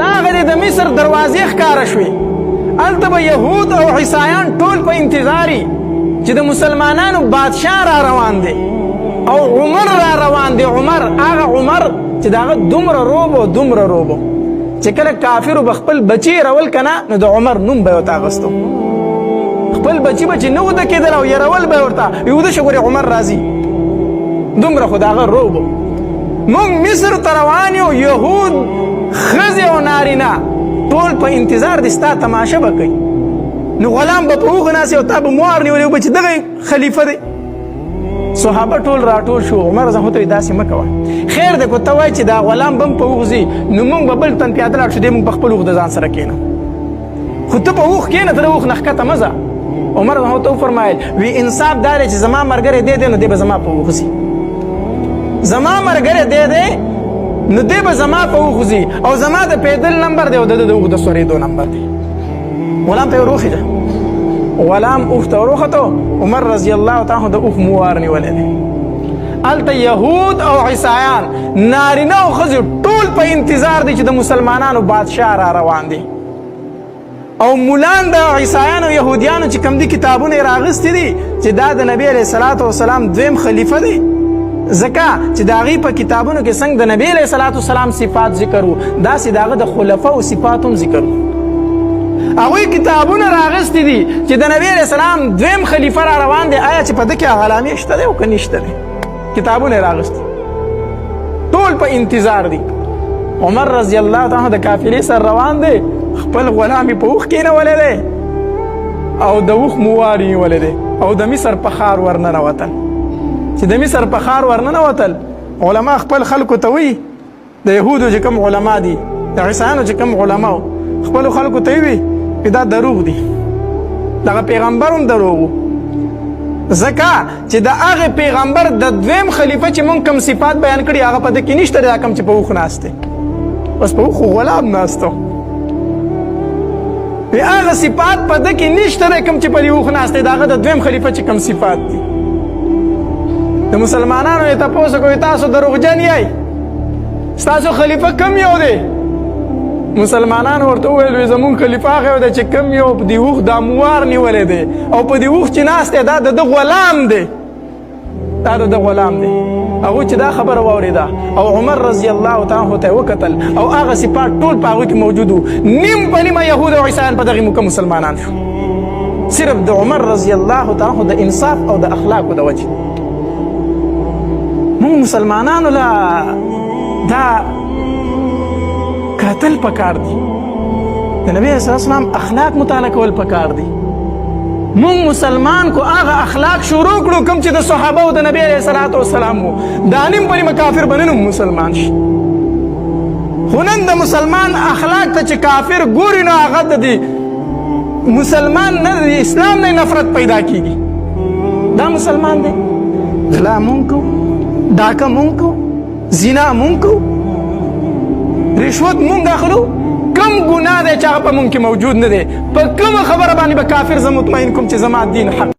دا غلې د مصر دروازې ښکاره شوې. هلته به یهود او عیسایان ټول په انتظاري چې د مسلمانانو بادشاه را روان دی او عمر را روان دی. عمر، هغه عمر چې د هغه دومره روب او دومره روب چې کله کافرو به خپل بچي رول که نه، نو د عمر نوم به یې ورته اخیستو. خپل بچي به چې نه وده کېدل او یرول به یې ورته، وده شه ګورې عمر راځي. دومره خو د هغه روب. موږ مصر ته روان یو، یهود، ښځې او نارینه ټول په انتظار دي، ستا تماشه به کوي. نو غلام به په اوښ ناست او تا به موار نیولی و چې دغه خلیفه دی. صحابه ټول راټول شو. عمر زه ته داسې مه کوه، خیر دی، که ته وایې چې دا غلام به هم په اوښ ځي، نو موږ به بل تن پیاده لاړ شو، دی موږ په خپل اوښ د ځان سره کښېنو، خو ته په اوښ کښېنه، ته د اوښ نه ښکته مه ځه. عمر رضی ته وفرمایل، وی انصاف دا دی چې زما مرګری دی دی، نو دی به زما په اوښ ځي. زما مرګری دی دی، نو دی به زما په اوښ ځي، او زما د پیدل نمبر دی او د ده د اوښ د سورېدو نمبر دی. غلام ته یې وروخېژه. غلام اوښ ته وروختو. عمر رضی الله تعالی د اوښ موار نیولی دی. هلته یهود او عیسایان، نارینه او ښځې ټول په انتظار دي چې د مسلمانانو بادشاه را روان دی. او مولان د عیسایانو او یهودیانو چې کوم دي کتابونه یې راغستي دي چې دا د نبی علیه الصلاة والسلام دویم خلیفه دی، ځکه چې د هغوی په کتابونو کې څنګه د نبی علیه الصلاة والسلام صفات ذکر وو، داسې د هغه د خلفاو صفات هم ذکر وو. هغوی کتابونه راغستي دي چې د نبی علیه السلام دویم خلیفه را روان دی. آیا چې په ده کې هغه علامې شته دی او که نشته دی؟ کتابونه یې راغستي، ټول په انتظار دي. عمر رضی الله تعالی د قافلې سره روان دی، خپل غلام یې په اوښ کېنولی دی او د اوښ موار یې نیولی دی، او د مصر په ښار ورننوتل. چې د مصر په ښار ورننوتل، علما خپل خلکو ته وایي، د یهودو چې کوم علما دي، د عیسایانو چې کوم علما، خپلو خلکو ته وي چې دا دروغ دي، دغه پیغمبر هم دروغ، ځکه چې د هغه پیغمبر د دویم خلیفه چې مونږ کوم صفات بیان کړي، هغه په ده کې نشته. دا کوم چې په اوښ ناست دی، اوس په اوښ غلام ناست دی، هغه صفات په ده کې نشته دی کوم چې په دې اوښ ناست دی، د هغه د دویم خلیفه چې کوم صفات دي. د مسلمانانو یې تپوس کوي، تاسو دروغجن یئ، ستاسو خلیفه کم یو دی؟ مسلمانانو ورته وویل، وی زمونږ خلیفه هغه دی چې کم یو په دې اوښ دا موار نیولی دی او په دې اوښ چې ناست دی، دا د ده غلام دی، دا د ده غلام دی. هغوی چې دا خبره واورېده او عمر رضی الله تعالی عنه ته وکتل او هغه صفات ټول په هغوی کې موجود وو، نیم په نیمه یهود او عیسایان په دغې موقع مسلمانان شو، صرف د عمر رضی الله تعالی عنه د انصاف او د اخلاقو د وجې. موږ مسلمانانو لا دا قتل پکار دي، د نبی صلی الله علیه وسلم اخلاق مطالعه کول پکار دي. مونږ مسلمان کو هغه اخلاق شروع کړو کوم چې د صحابه او د نبی علیه الصلاۃ والسلام وو، دا نیم پرې کافر بننو مسلمان شي. خو نن د مسلمان اخلاق ته چې کافر ګوري، نو هغه د دې مسلمان نه، د اسلام نه نفرت پیدا کیږي. دا مسلمان دی، غلا مونږ کو، ډاکه مونږ کو، زنا مونږ کو، رشوت مونږ اخلو. کم ګناه دی چې هغه په مونږ کې موجود نه دی؟ په کومه خبره باندې به کافر زه مطمئن کوم چې زما دین حق